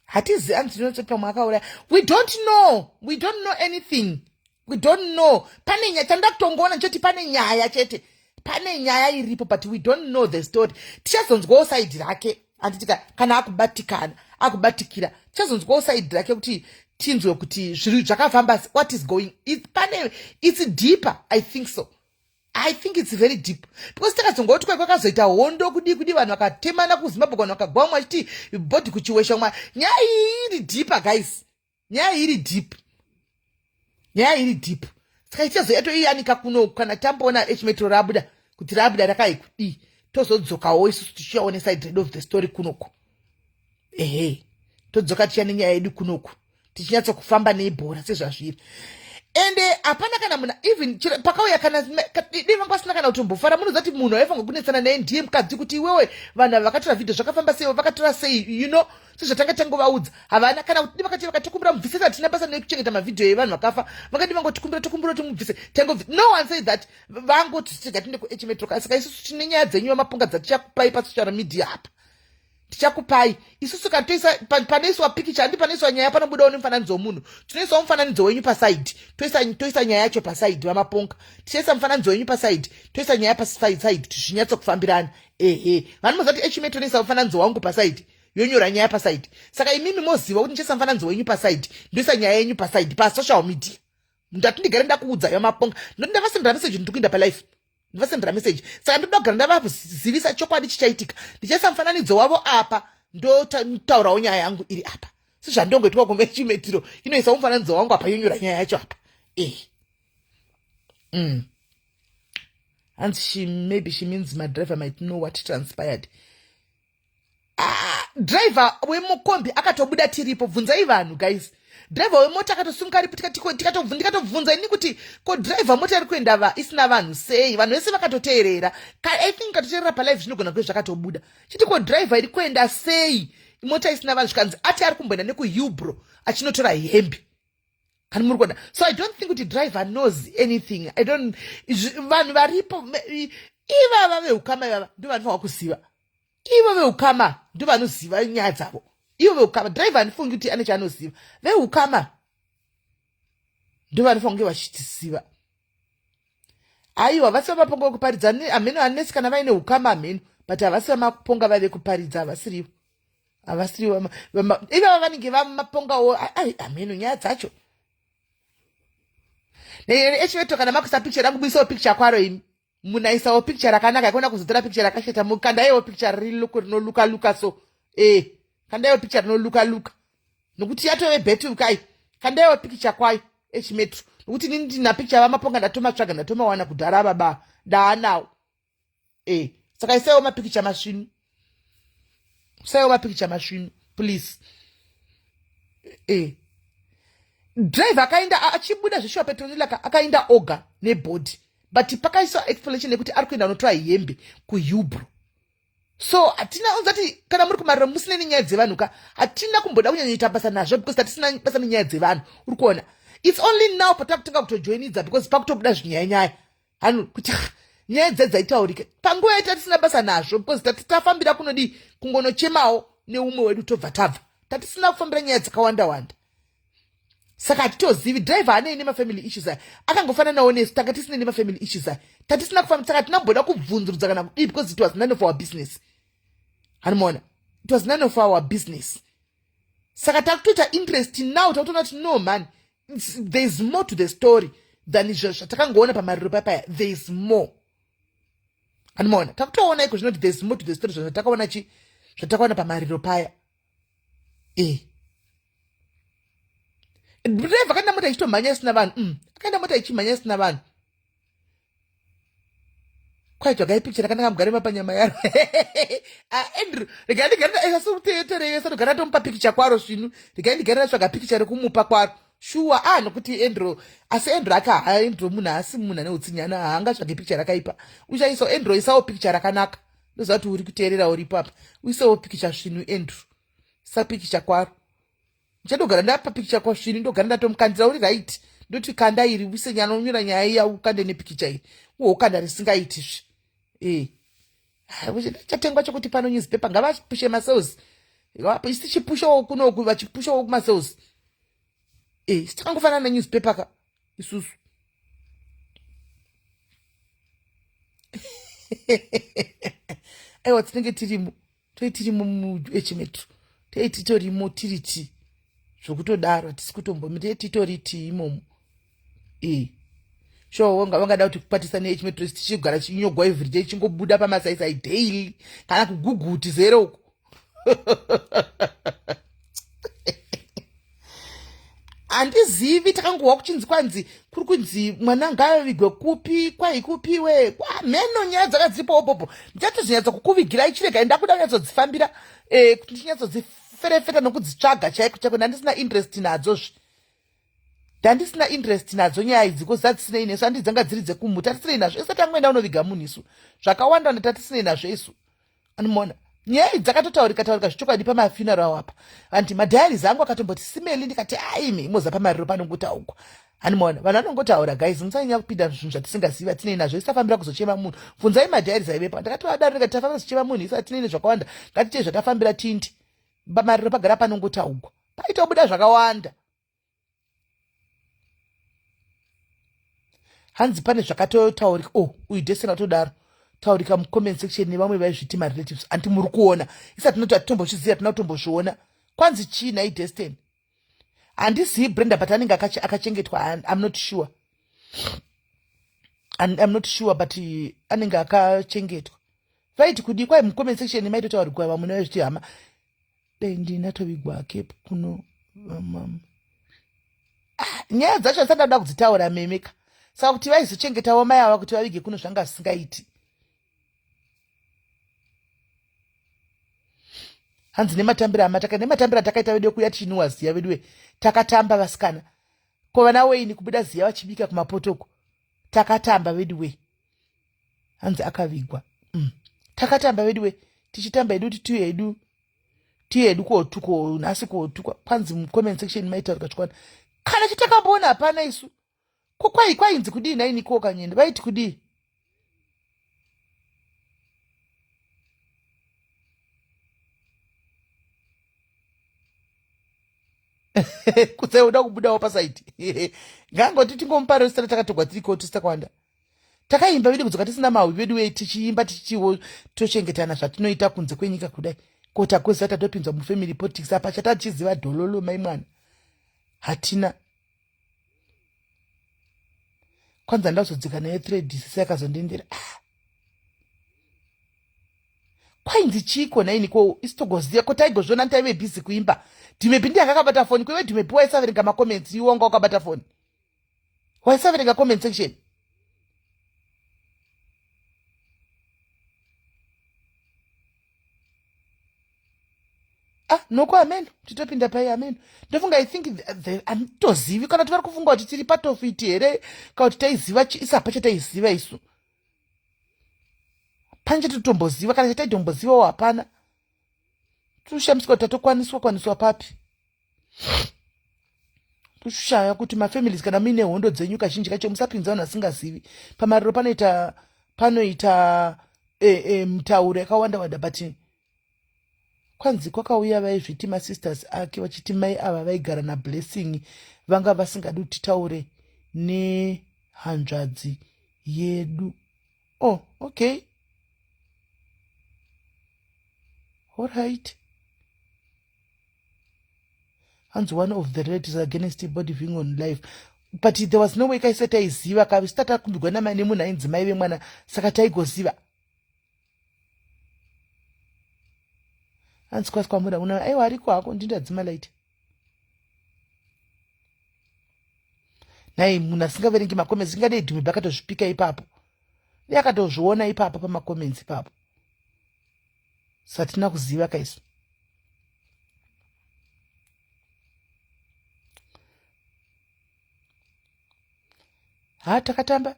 [SPEAKER 1] Hatizi anzi pamwe akauraya. We don't know, we don't know anything, we don't know. Pane nyaya chandoda kutongoona nchoti pane nyaya chete, pane nyaya iripo, but we don't know the story. Tichazonzwawo side rake, handitika? Kana akubatikana, akubatikira, tichazonzwawo side rake kuti tinzwe kuti zviri zvakafamba, what is going pane. It's deeper, I think so. I think it's very deep, because takazongoti kwai kwakazoita hondo, kudii kudii, vanhu vakatemana kuZimbabwe, vanhu vakagwa, umwe achiti body kuChiwesha umwe. Nyaya iyi iri deeper, guys. Nyaya iri deep, nyaya iri deep. Saka ichazoyatoiyanika kuno kana tamboona H-Metro rabuda, kuti rabuda rakai kudii, tozodzokawo isusu tichiyaone side redu of the story kunoku. Ehe, todzoka tichiya nenyaya yedu kunoku, tichinyatsokufamba neibhora sezvazviri. Ende hapana kana munhu even pakauya kana dei vanga vasina kana kutombofara. Munoziva kuti munhu aifanirwa kunetsana naye ndiye mukadzi, kuti iwewe, vanhu ava vakatora vhidhio, zvakafamba sei, vakatora sei? Sezvatanga tangovaudza, havana kana kuti vakati vakatikumbira mubvise. Hatina basa nekuchengeta mavhidhio evanhu vakafa. Vakati vangotikumbira, tokumbira kuti mubvise, tango. No one say that. Vangoti tega tiende kuH-Metro. Saka isusu tine nyaya dzenyu vamapunga dzatichakupai pasocial media apa. Tichakupai isusu kana toisa panoiswa pikicha, handi panoiswa nyaya panobudawo nemufananidzo womunhu. Tinoisawo mufananidzo wenyu paside, toisa nyaya yacho paside. Vamaponga, tichaisa mufananidzo wenyu paside, toisa nyaya paside, kuti zvinyatsokufambirana. Ehe, vanomoziva kuti H-Metro inoisa mufananidzo wangu paside, yonyora nyaya paside. Saka imimi moziva kuti ndichaisa mufananidzo wenyu paside, ndoisa nyaya yenyu paside pasocial media. Ndati ndigare ndakuudzai vamaponga, ndoti ndavasendera meseji, ndiri kuinda palive, ndivasendera meseji. Saka ndoda kugara ndavazivisa chokwadi chichaitika. Ndichaisa mufananidzo wavo apa, ndotaurawo nyaya yangu iri apa, sezvandongoitwa kuH-Metro, inoisa mufananidzo wangu apa, yonyora nyaya yacho apa. E. Hanzi she, maybe she means my driver might know what transpired. Ah, driver wemukombi akatobuda tiripo. Bvunzai vanhu, guys. Driver wemota akatosunga aripo. Ndikatobvunza ini kuti ko driver, mota iri kuenda isina vanhu sei? Vanhu vese vakatoteerera. I think katoteerera palive zvinogona kuve zvakatobuda chiti ko driver iri kuenda sei mota isina vanhu? Zvikanzi ati ari kumboenda nekuHillbrow achinotora hembe. Kana muri kuona, so I don't think kuti driver knows anything. I don't. Vanhu varipo ivava veukama, ivava ndo vanofanwa kuziva. Ivo veukama ndo vanoziva nyaya dzavo, ivo veukama. Driver handifungi kuti ane chaanoziva. Veukama ndo vanofanira kunge vachitiziva. Aiwa, vasi vamaponga vekuparidza. Hameno hanesi kana vaine ukama, hameno, but havasi vamaponga vave kuparidza. Havasirivo, havasirivo ivava. Vanenge vamapongawo. Ai, hameno nyaya dzacho. H-Metro, kana makuisa picture rangu, buisawo picture kwaro. Imi munaisawo picture rakanaka, ikona kuzotora picture rakashata. Mukandaiwo picture riri rinoluka luka so. Kandaiwo picture rinoluka luka, nokuti yatove battle kai. Kandaiwo picture kwayo H-Metro, nokuti inini ndina picture vamaponga, ndatomatsvaga, ndatomawana kudhara baba, ndaanawo. Saka isaiwo mapikicha masvinu, isaiwo mapikicha masvinu, please. Driver akaenda achibuda zveshuwa, Petronila akaenda oga nebody, but pakaiswa explanation yekuti ari kuenda unotora hembe kuHillbrow. So hatina unzati kana muri kumariro musine nenyaya dzevanhu ka, hatina kumboda kunyanyoita basa nazvo, because tatisina basa nenyaya dzevanhu. Uri kuona, it's only now patakutanga kutojoinidza, because pakutobuda zvinyaya nyaya hanu kuti nyaya dze dzaitaurika panguva yaita tisina basa nazvo, because tati tafambira kunodii, kungonochemawo neumwe wedu, tobva tabva. Tatisina kufambira nyaya dzakawanda wanda. Saka hatitozivi driver anei nemafamily issues aya. Akangofananawo nesu, tanga tisine nemafamily issues aya, tatisina kufamba. Saka hatinamboda kubvunzurudza kana kudii, because it was none of our business. Hanimaona, it was none of our business. Saka takutoita interest now, takutoona kuti no man, there is more to the story than izvo zvatakangoona pamariro papaya. There is more, anomaona. Takutoona iko zvino kuti there is more to the story zvatakaona chi zvatakaona pamariro paya. E driver akaenda mota ichitomhanya isina vanhu. Akaenda mota ichimhanya isina vanhu. Kwai tsvagai picture rakanaka mugare mapanyama yaro. Ah, Andrew, regai ndigare asikuteeterei asanogara tomupa pikicha kwaro svinu. Regai ndigare ndatsvaga pikicha rekumupa kwaro shuwa. Ah, nokuti Andrew, asi Andrew aka ha Andrew munhu haasi munhu ane utsinyana, haangatsvage pikicha rakaipa. Uchaisawo Andrew, isawo pikicha rakanaka. Ndoziva kuti uri kuteerera uripo apa. Uisewo pikicha svinu Andrew, isa pikicha kwaro. Ndichatogara ndapa pikicha kwasvini, ndogara ndatomukandira uri right. Ndoti kanda iri wise nyanonyora nyaya iya, ukande nepikicha iri uhokanda risingaiti zve. E chatengwa chokuti pano newspaper ngavapushe masales, isi tichipushawo kunoku, vachipushawo kumasales. E isi takangofanana nenewspaper ka isusu. Aiwa, tinenge tirimo, toi tirimo muechimetro, tei titorimo tiri ti zvokutodaro, hatisi kutombomi, tei titori ti imomo. E sure, vangada kuti kukwatisa neechimetro tichigara chinyogwa everyday, chingobuda pamasaisai daily kana kuguguti zere uko. Handizivi, takangohwa kuchinzi kwanzi kuri kunzi mwana ngaavigwe kupi, kwai kupiwe kwamheno. Nyaya dzaka dziripo obobo, ndichatozonyatsa kukuvigirai. Chiregai ndakuda kunyatsodzifambira, kuti ndichinyatsodziferefeta nokudzitsvaga chaiko chaiko. Ndandisina interest nadzo zve, ndandisina interest nadzo nyaya idzi kozi dzatisinei nesu. Handi dzanga dziri dzekumuta, tatisinei nazvo isu. Tangoenda unoviga munhu isu, zvakawanda wanda tatisinei nazvo isu. Anomuona, nyaya idzi dzakatotaurika taurika zvechokwadi pamafuneral apa. Anti madiaries angu akatomboti simeli, ndikati aimi moza pamariro panongotaugwa. Anomuona, vanhu vanongotaura. Guys, musanyanya kupinda zvinhu zvatisingazivi, atinei nazvo. Isafambira kuzochema munhu, bvunzai madiaries aivepo. Ndakati vadaro, ndikati tafambira kuzochema munhu isu, atinei nezvakawanda, ngatitei zvatafambira tindi. Pamariro pagara panongotaugwa, paitobuda zvakawanda. Hanzi pane zvakatotaurika. Oh, uyu Desena atodaro taurika mucomment section nevamwe vaizviti marelatives. Anti muri kuona, isati tinoti hatitombozviziva, tina kutombozviona. Kwanzi chii nhai Destin? Handizivi Brenda, but anenge akachengetwa. I'm not sure, I'm not sure, but anenge akachengetwa. Vaiti kudii kwai mucomment section maitotaurikwa vamwe vaizviti hama? Dai ndinatovigwa kepu kuno vamama. Ah, nyaya dzacho asati ndakuda kudzitaura memeka. Saka kuti vaizochengetawo mai ava kuti vavige kuno zvanga zvisingaiti. Hanzi nematambiro amataka, nematambiro atakaita vedu kuya tichinuwa ziya veduwe, takatamba vasikana. Ko vana weini kubuda ziya vachibika kumapotoko, takatamba veduwe. Hanzi akavigwa. Takatamba veduwe, tichitamba hedu kuti tiyo hedu, tiyo hedu kotuko nhasi kotukwa. Kwanzi mucomment section maitaurika chikwana kana chitakamboona hapana isu. Ko kwai kwainzi kudii naini ko kanyenda vaiti kudii? Kutsai uda kubudawo pasaidi, ngangoti tingomupa rositana takatogwa tiriko tisitakwanda. Takaimba vedu kudzoka tisina mahwi vedu wei, tichiimba tichiwo tochengetana zvatinoita kunze kwenyika kudai. Ko tagoziva tatopinzwa mufamily politics apa, chatachiziva dhololo mai mwana hatina. Kwanza ndazodzika nayo thread sisi yakazondendera. Ah. Kwainzi chiiko naini ko isitogoziva ko taigozviona taive busy kuimba. Dhimepi ndiye akakabata foni kweve dhimepi waisaverenga macomments, iwe wanga wakabata foni waisaverenga comment section. Ah, noko ameno titopinda pai ameno. Ndofunga, I think handitozivi kana kuti vari kufunga kuti tiri patofiti here, kana kuti taiziva isapa chataiziva isu pane chatotomboziva, kana chataitombozivawo hapana. Toshamiswa kuti tatokwaniswa kwaniswa papi. Kushaya kuti mafamilies kana muine hondo dzenyu kazhinji kacho musapinza vanhu vasingazivi pamariro. Panoita mitauro yakawanda wanda, but kwanzi kwakauya vaizviti masisters ake vachiti mai ava vaigara naBlessing vanga vasingadi kuti titaure nehanzvadzi yedu. Oh, okay, alright. Hanzi one of the relatives against body being on life, but there was no way kaise taiziva kavi sita takumbigwa namai nemunhu ainzi mai vemwana, saka taigoziva. Hanzi kwasi kwamuda una aiwa ariko hako ndindadzima light. Nhai munhu asingaverengi macomments ingadei dhumi bakatozvipika ipapo, dei akatozviona ipapo pamacomments ipapo. Satina kuziva kaisu. Ha, takatamba,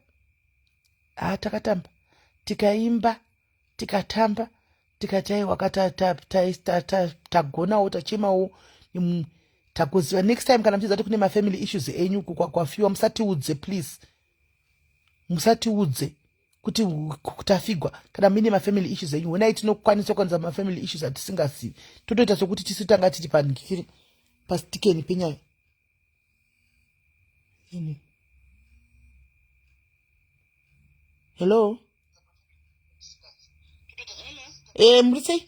[SPEAKER 1] ha, takatamba, tikaimba, tikatamba, tikati aiwa tagonawo, tachemawo, takuziva. Next time kana muchiziva kuti kune mafamily issues enyu kwafiwa, musatiudze please, musatiudze kuti tafigwa. Kana muine mafamily issues enyu, honai tinokwanisa kwanisa mafamily issues atisingazivi, totoita sokuti tisu tanga tiri panikiri pasitikeni penyaya ini. Hello, muri sei?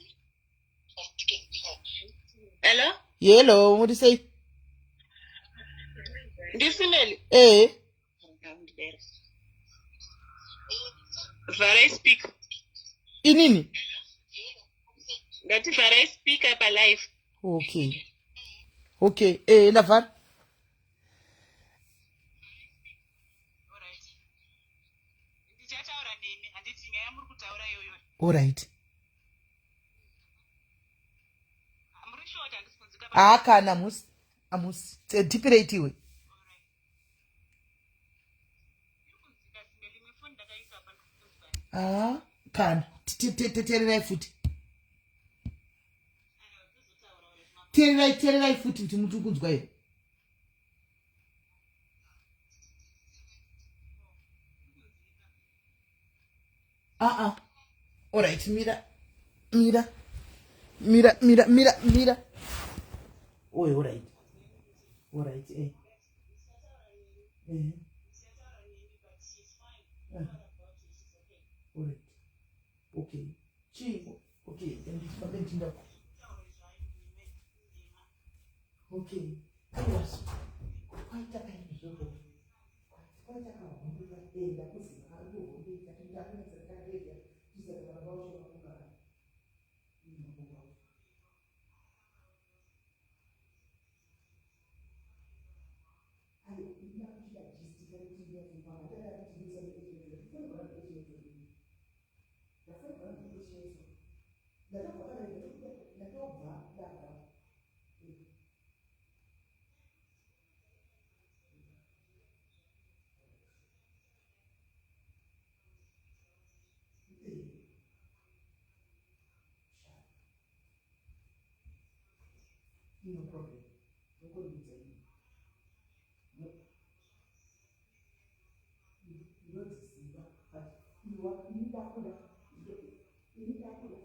[SPEAKER 2] Hello?
[SPEAKER 1] Hello, muri sei?
[SPEAKER 2] Ndisimeli. Vharai speaker.
[SPEAKER 1] Inini?
[SPEAKER 2] Ndati vharai speaker palive.
[SPEAKER 1] Okay, ndavhara.
[SPEAKER 2] Ndichataura nemi, handiti nyaya muri kutaura iyoyo?
[SPEAKER 1] Alright.
[SPEAKER 2] Muri sure kuti handisi kunzwika?
[SPEAKER 1] Haa, kana hamusi, hamusi tipirei iwe.
[SPEAKER 2] Iri kunzwika simeli, imwe foni ndakaisa apa, ndiri kunzwa.
[SPEAKER 1] Haa, kana tererai futi, tererai, tererai futi kuti muti kunzwa here. Aa, alright, mira, mira, mira, mira, mira, mira. Oye, alright, alright, okay, chii? Okay, ndifambe ndinda. Okay, aiwa, kwaita kaizvozvo, kwaita kahondo ndakuziva kahondo ndakunatsa. Ndakareya tisaka baba vacho. No problem. Nokondudza ini. Ndinodziziva, but iwa ini ndakuda, ini ndakuda.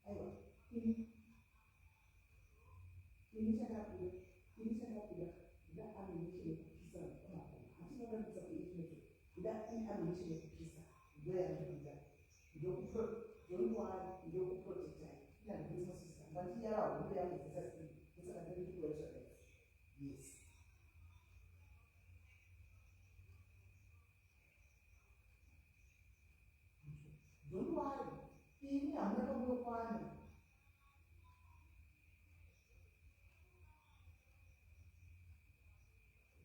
[SPEAKER 1] Aiwa, ini chakabuda, ini chakabuda kuda ammunition yekupisa makomo. Hatinoratidza kuinternet kuda ammunition yekupisa, ndoyandikuda. Don't worry, ndokuprotectai. Inandikumasisa vandiyava hondo yangu dzisasii, ndosaka ndiri zvakadai. Yes. Don't worry, ini hamuna pamunokwana.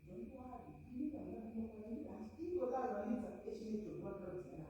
[SPEAKER 1] Don't worry, ini hamuna pamunokwana. Handingodavanidza echinetodovanodzana.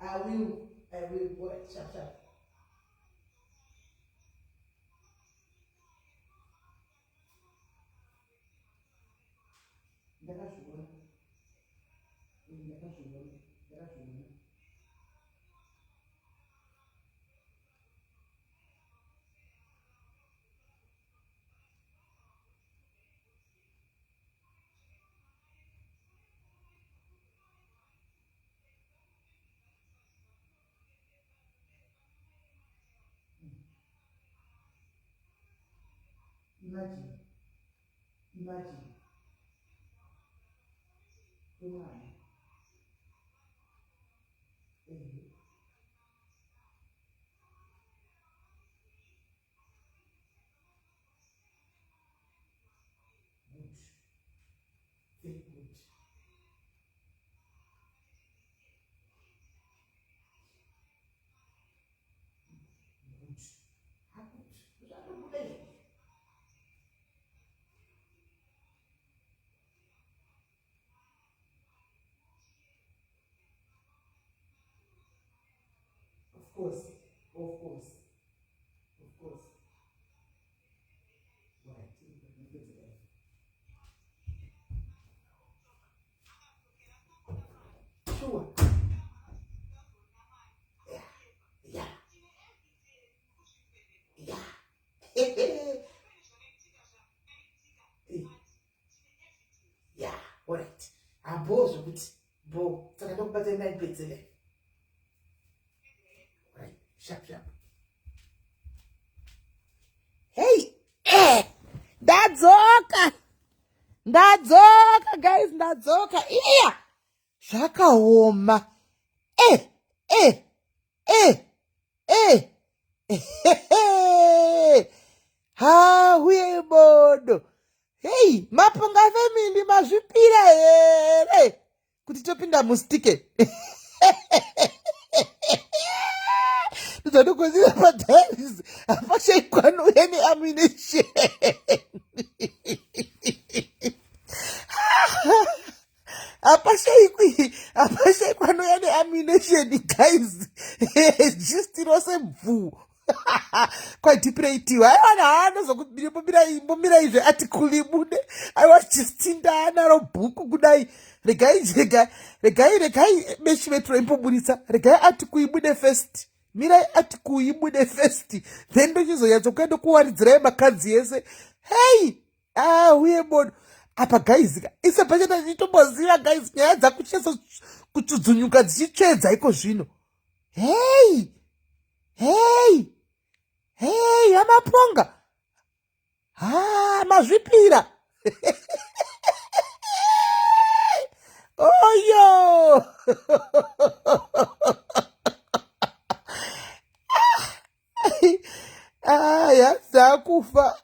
[SPEAKER 1] I will, I will. Alright, sharp, sharp. Ndakazviona. Ndakazviona. Ndakazviona. Imagine. Imagine. Kwemwana. Ehe. Good. Very good. Good. Good. Zvatobuda izvi. Of course. Of course. Of course. Right. Sure. Yeah. Yeah. Yeah. Yeah, all right. Abo zvekuti bo saka ndokubata ndaipedzere. Right. Sharp sharp. Hey, eh. Ndadzoka. Ndadzoka guys, ndadzoka. Iya. Zvakaoma. Eh, eh, eh, eh. Ha, huye bodo. Hey, Maponga family mazvipira here kuti topinda mustike. Ndozvandokuziva padiaries hapashaikwanouya neammunition. Hapashaikwi, hapashaikwanouya neammunition guys. Gist rose bvuu. Kwaitipireitiwa aiwa haanozokumbirai zve article ibude aiwa chistinda anaro bhuku kudai regai regai regai regai mechimetro imboburitsa regai article ibude first mirai article ibude first then ndochizonyatsokuya ndokuwaridzirai makadzi ese hei ah uye bodo apa guys ka ise pachata chitomboziva guys nyaya dzakuchesa kutsudzunयुka dzichitsvedza iko zvino hei hei hei amaponga ha mazvipira oyo aya dzakufa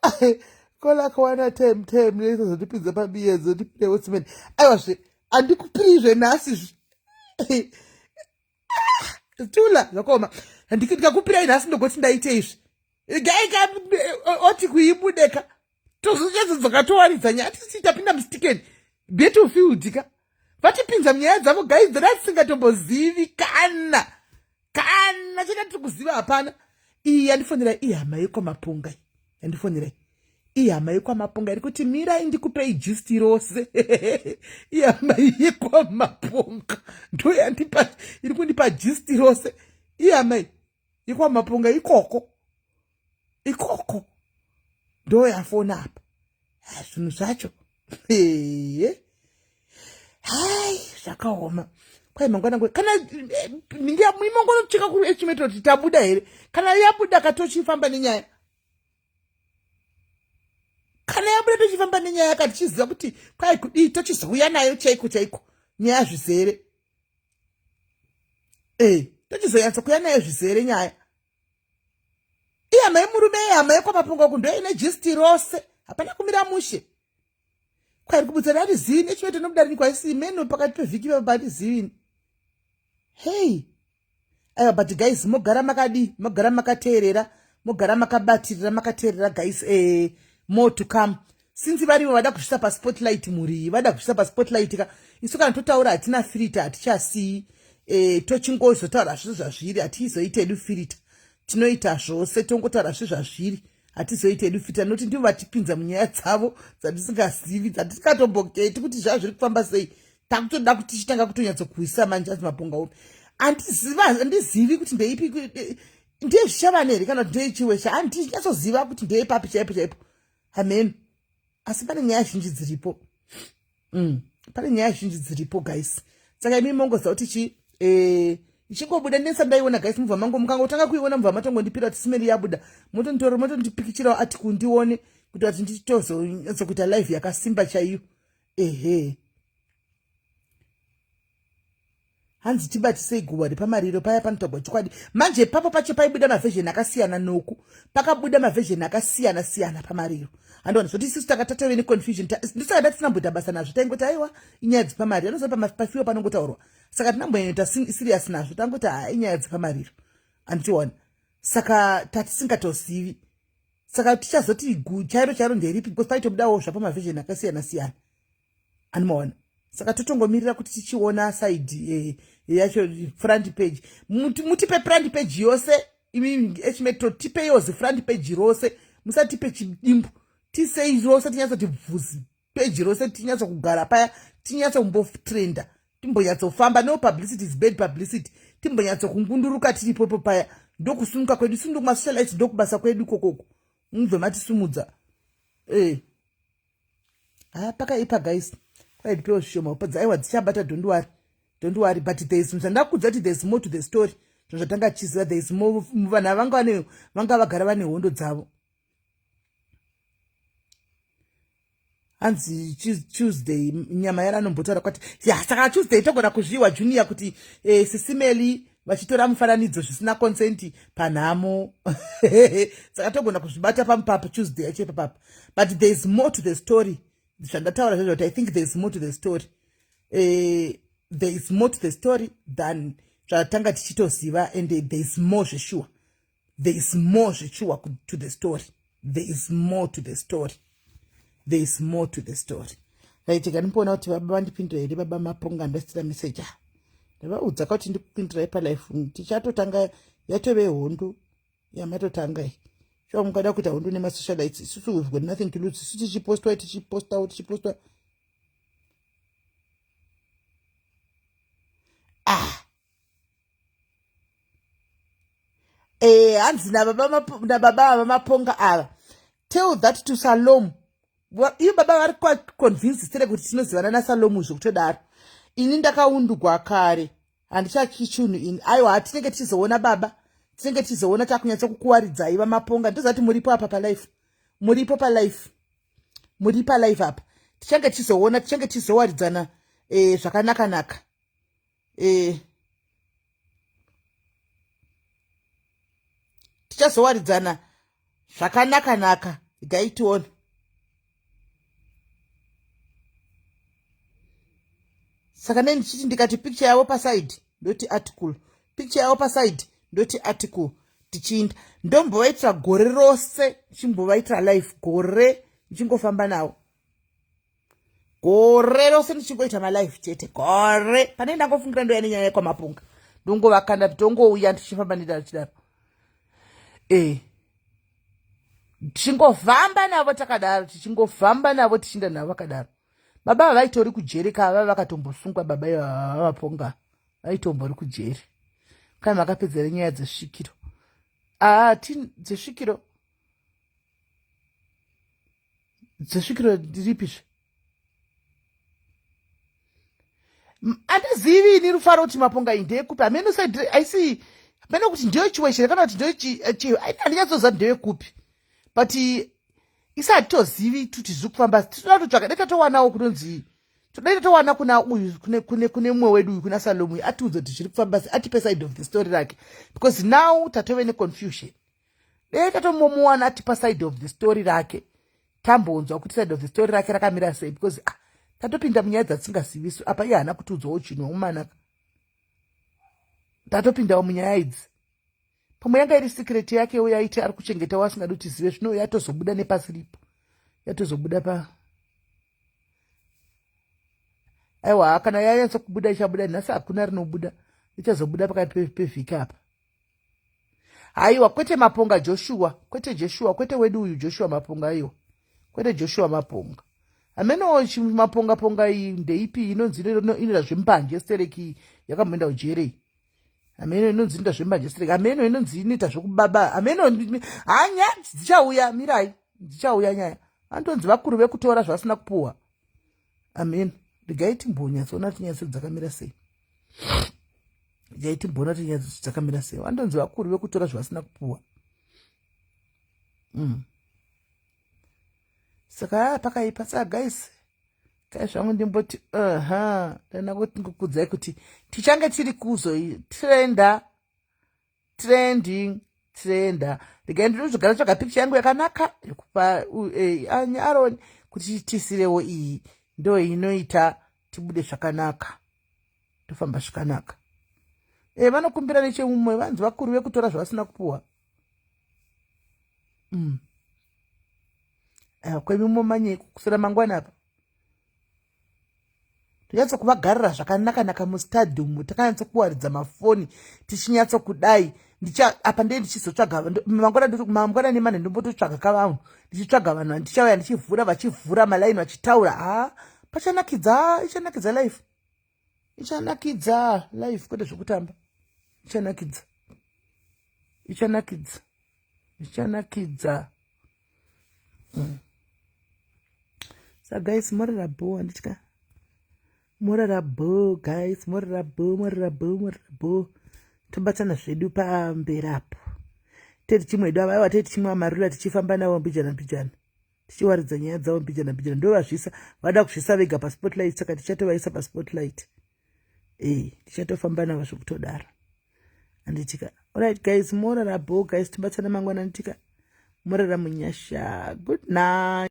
[SPEAKER 1] kola kawana time time neizozotipinza pamiyedzo tipinde wotsimeni aiwa zve andikupirizve nhasi zve tula zvakaoma ndikakupirai nhasi ndogoti ndaite izvi gaika oti kuibudeka tozochedzo dzakatowaridza nyaya tisi tapinda mustikeni battlefield ka vatipinza munyaya dzavo guys dzada tisingatombozivi kana kana chete tiri kuziva hapana iyi yandifonera ihama yekwamapunga yandifonera ihama yekwamapunga iri kuti mirai ndikupei justi rose ihama yekwamapunga ndo yandipa iri kundipa justi rose ihama yekwamapunga ikoko ikoko ndo yafona apa zvinhu zvacho eye hai zvakaoma kwai mangwana kwe kana eh, imongorotsvika kuestimate kuti tabuda here kana yabuda ka tochifamba nenyaya kana yabuda tochifamba nenyaya ka tichiziva kuti kwai kudii tochizouya nayo chaiko chaiko nyaya zvizere e tochizonyatsa kuya nayo zvizere nyaya ihama yemurume ihama yekwamapunga ku ndoine gist rose hapana kumira mushe kwairi kubudza ndatizivi nechivete nobuda rini kwaisi meno pakati pevhiki vava batizivi hey aiwa but guys mogara makadii mogara makateerera mogara makabatirira makateerera guys eh, more to come since varivo vada kusvisa paspotlight mhuri iyi vada kusvisa paspotlight ka isu kana totaura hatina firita hatichasiyi e, tochingozotaura zvinhu zvazviri hatiizoite hedu firita tinoita zvose tongotaura zvinhu zvazviri hatizoite hedu firita nokuti ndivo vatipinza munyaya dzavo dzatisingazivi dzatisingatomboketi kuti zvaa zviri kufamba sei takutoda kuti tichitanga kutonyatsokuhwisisa manje anzi maponga upi handizivi kuti ndeipi ndiye zvichavane here kana kuti ndeyechiwesha handinyatsoziva kuti ndeyepapi chaipo chaipo hameno asi pane nyaya zhinji dziripo mm. pane nyaya zhinji dziripo guys saka imi mongoziva kuti chi eh, ichingobuda ndinesa ndaiona guys mubva mango mukangotanga kuiona mubva matongondipira kuti simeri yabuda motonditora motondipikichirawo ati kundione kuti ati nditozonyatsokuita live yakasimba chaiyo ehe hanzi tibatisei guva repamariro paya panotagwa chokwadi manje papo pacho paibuda mavhezheni akasiyana noku pakabuda mavhezheni akasiyana siyana pamariro handiona zvoti isusu taka tatove neconfusion ndosaka ndatisina basa nazvo taingoti aiwa inyaya dzepamariro anoziva pafiwa panongotaurwa saka tinambonyanyoita serious nazvo tangoti haa inyaya dzepamariro anditiona saka tatisingatozivi saka tichazoti chairo chairo nderipi because paitobudawo zvapo mavhezheni akasiyana siyana animaona saka totongomirira kuti tichiona side eh, yacho front page mutipe front page yose imi hmetro tipeiwo zifront page rose musatipe chidimbu tisei rose tinyatsoti bvuzi page rose tinyatso kugara paya tinyatso kumbotrenda timbonyatsofamba no publicity is bad publicity timbonyatso kungunduruka tiripopo paya ndokusimuka kwedu isu ndokumasocialites ndokubasa kwedu ikokoko mubve matisumudza eh. ha pakaipa guys kwaidipewo zvishoma upadza aiwa dzichabata don't worry don't worry but there is zvandakudza kuti there is more to the story zvinhu zvatanga tichiziva there is more vanhu avanga vane vanga vagara vane hondo dzavo hanzi tuesday nyama yara anombotaura kwati ya saka tuesday togona kuzviwa junior kuti eh, sisimeli vachitora mufananidzo zvisina consent panhamo saka togona kuzvibata pamupapa tuesday yacho ipapapa but there is more to the story zvandataura zvezvo kuti i think there is more to the story uh, there is more to the story than zvatanga tichitoziva and there is more zveshuwa there is more zveshuwa to the story there is more to the story there is more to the story right kanimboona kuti baba vandipindura here baba maponga ndasitira message ah ndavaudza kuti ndikupindirai palife tichatotanga yatove hondo yamatotanga iyi shuwa mukada kuita hondo nemasocialites isusu we've got nothing to lose isu tichipostwa tichipostawo tichipostwa ah eh hanzi nababa ava maponga ava tell that to salom iyo baba vari convince sere kuti tinozivana nasalomu zvekutodaro ini ndakaundugwa kare handichatyi chunhu ini aiwa hatinenge tichizoona baba tinenge tichizoona takunyatsa kukuwaridzai vamaponga ndoziva kuti muripo apa palife muripo palife muri palife apa tichange tichizoona tichange tichizowaridzana eh, zvakanaka naka eh, tichazowaridzana zvakanaka naka igai tione saka nei ndichiti ndikati picture yavo paside ndoti article picture yavo paside ndoti article tichiinda ndombovaitira gore rose ndichimbovaitira life gore ndichingofamba navo gore rose ndichingoita malife chete gore pane ndangofungira ndoya nenyaya yekwamapunga ndongovakanda tongouya ndichifamba ndidaro chidaro e tichingofamba navo takadaro tichingofamba navo tichinda navo vakadaro baba ava vaitori kujeri kava vakatombosungwa baba ivava vavaponga vaitombori kujeri kana makapedzera nyaya dzesvikiro aa ah, dzesvikiro dzesvikiro ndiripizve andizivi ini rufaro kuti maponga iyi ndeyekupi hameno said aisi hameno kuti ndiyo chiweshere kana kuti ndiyo handinyatsoziva ndeyekupi but isi hatitozivi kuti zviri kufamba tinoda kutotsvaka dai tatowanawo kunonzi todai tatowana kuna uyu kune kune kune mumwe wedu uyu kuna salomu uyu atiudze kuti zviri kufamba sei atipe side of the story rake because now tatove neconfusion dai tatomomuwana atipa side of the story rake tambonzwa kuti side of the story rake rakamira sei because ah, tatopinda munyaya dzatisingazivisu apa iye haana kutiudzawo chinhu wamumanaka tatopindawo munyaya idzi pamwe yanga iri secret yake uyo aiti ari kuchengetawo asingadi kuti zive zvino yatozobuda nepasiripo yatozobuda pa aiwa kana yanyatsa kubuda ichabuda nhasi hakuna rinobuda Ichazobuda pakati pevhiki apa. Haiwa, kwete Maponga Joshua, kwete Joshua, kwete wedu uyu Joshua Maponga. Aiwa, kwete Joshua Maponga. Hamenowo Maponga ponga iyi ndeipi inonzi inoita zvembanje stereki, yakamboenda kujere. Hameno inonzi inoita zvembanje stereki, hameno inonzi inoita zvekubaba, hameno. Hanya dzichauya, mirai, dzichauya nyaya. Antonzi vakuru vekutora zvasina kupuhwa. Amen. Regai timbonyatsoona kuti nyaya dzakamira sei. Regai timboona kuti nyaya dzakamira sei. Vandonzi vakuru vekutora zvavasina kupuwa. Saka pakaipa. Saka guys, kai zvangu ndimboti aha, ndana kuti ndikukudzai kuti tichange tiri kuzotrenda, trending, trenda. Regai ndinozogara tsvaga picture yangu yakanaka yekupa Aron kuti tisirewo. Iyi ndo inoita tibude zvakanaka, tofamba zvakanaka. Vanokumbira nechemumwe, vanzi vakuru vekutora zvavasina kupuwa. Kwemimo manyeko kusera mangwana apa tonyatso kuvagarira zvakanaka-naka mustadium, takanyatso kuwaridza mafoni, tichinyatso kudai. Apa ndee ndichizotsvaga mangwana nemane, ndombototsvaga kavanhu, ndichitsvaga vanhu vandichauya ndichivhura, vachivhura malaini, vachitaura. Ha, pachanakidza, ichanakidza life, ichanakidza life, kwete zvekutamba. Ichanakidza, ichanakidza, ichanakidza. Sa guys, morara bo, handitya, morara bo guys, morara bo, morara bo, morara bo. Tobatana zvedu pamberi apo. Teti chimwe edu avaiwa, teti chimwe amarula, tichifamba navo mbijana mbijana, tichiwaridza nyaya dzavo mbijana mbijana. Ndo vazvisa, vada kuzvisa vega paspotlight, saka tichatovaisa paspotlight. Tichatofamba navo zvekutodaro, handitika? Alright guys, morara bo guys, tibatsana mangwana, handitika? Morara munyasha. Good night.